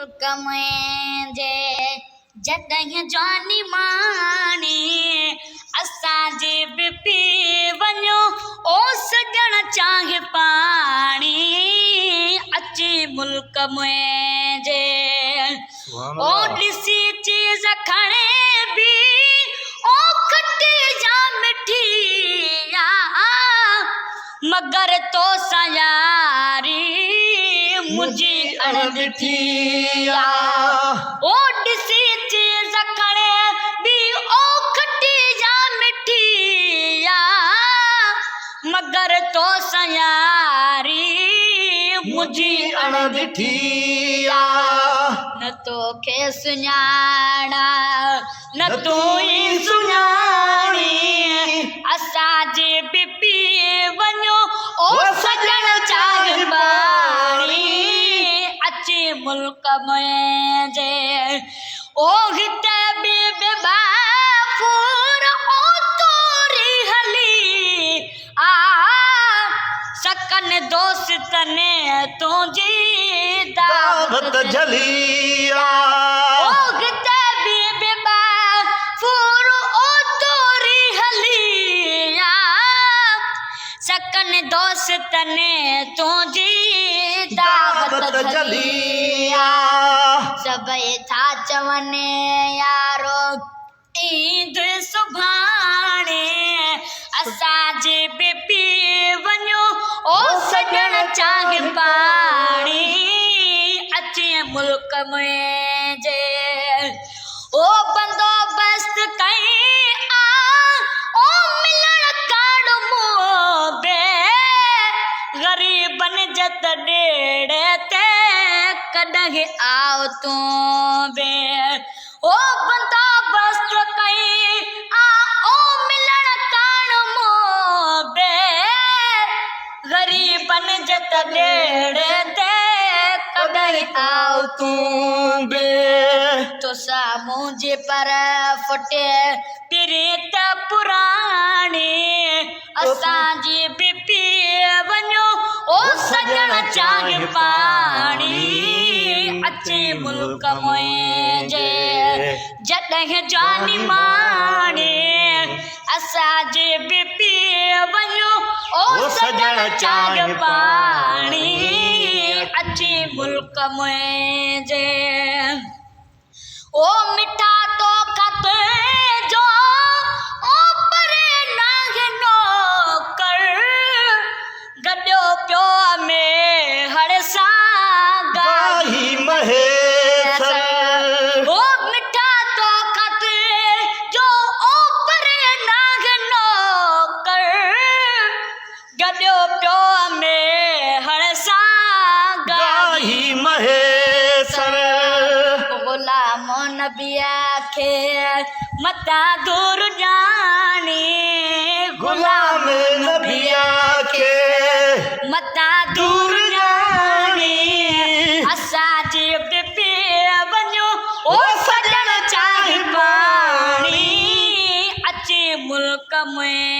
ملڪ منهنجي، جڏهن جواني ماڻي، اسان جي به پي وڃو او سڄڻ چانهه پاڻي، اچي ملڪ منهنجي. او ڏسي چيز کڻي به او کٽي يا مٺي آ، مگر توسان ياري منهنجي اڻ ڏٺي آ. او ڏسي چيز کڻي به او کٽي يا مٺي آ، مگر توسان ياري منهنجي اڻ ڏٺي آ. نه توکي سڃاڻان نه تون ئي سڃاڻين، اسان جي به پي وڃو او سڄڻ چانهه پاڻي، اچي ملڪ منهنجي. او هتي به بي باڦور او توري هلي آ، سڪن دوستن تنهنجي دعوت جهلي آ. او هتي به بي باڦور او توري هلي آ، سڪن دوستن تنهنجي دعوت جهلي آ. سڀئي ٿا چون يارو عيد سڀاڻي، اسان جي به پي وڃو او سڄڻ چانهه پاڻي، اچي ملڪ منهنجي. او بندوبست ڪئي آ او ملڻ ڪاڻ مون بي، غريبن جي ته ڏيڙي تي ڪڏهن آء تون بي. او بندوبست ڪئي آ او ملڻ ڪاڻ مون بي، غريبن جي ته ڏيڙي تي ڪڏهن آء تون بي. توسان منهنجي پر ڦٽي پريت پراڻي، اسان جي به پي وڃو او سڄڻ چانهه پاڻي، اچي ملڪ منهنجي. جڏهن جواني ماڻي، اسان جي به پي وڃو او سڄڻ چانهه پاڻي، اچي ملڪ منهنجي. او مٺا توکان تنهنجو او پري ناهي نوڪر، گڏيو پيو ميهڙ سان گاهي مهيسر. او مٺا توکان تنهنجو او پري ناهي نوڪر، گڏيو پيو ميهڙ سان گاهي مهيسر. غلام نبيء کي متان دور ڄاڻي، غلام نبيء کي متان دور ڄاڻي، اسان جي به پي وڃو او سڄڻ چانهه پاڻي، اچي ملڪ منهنجي.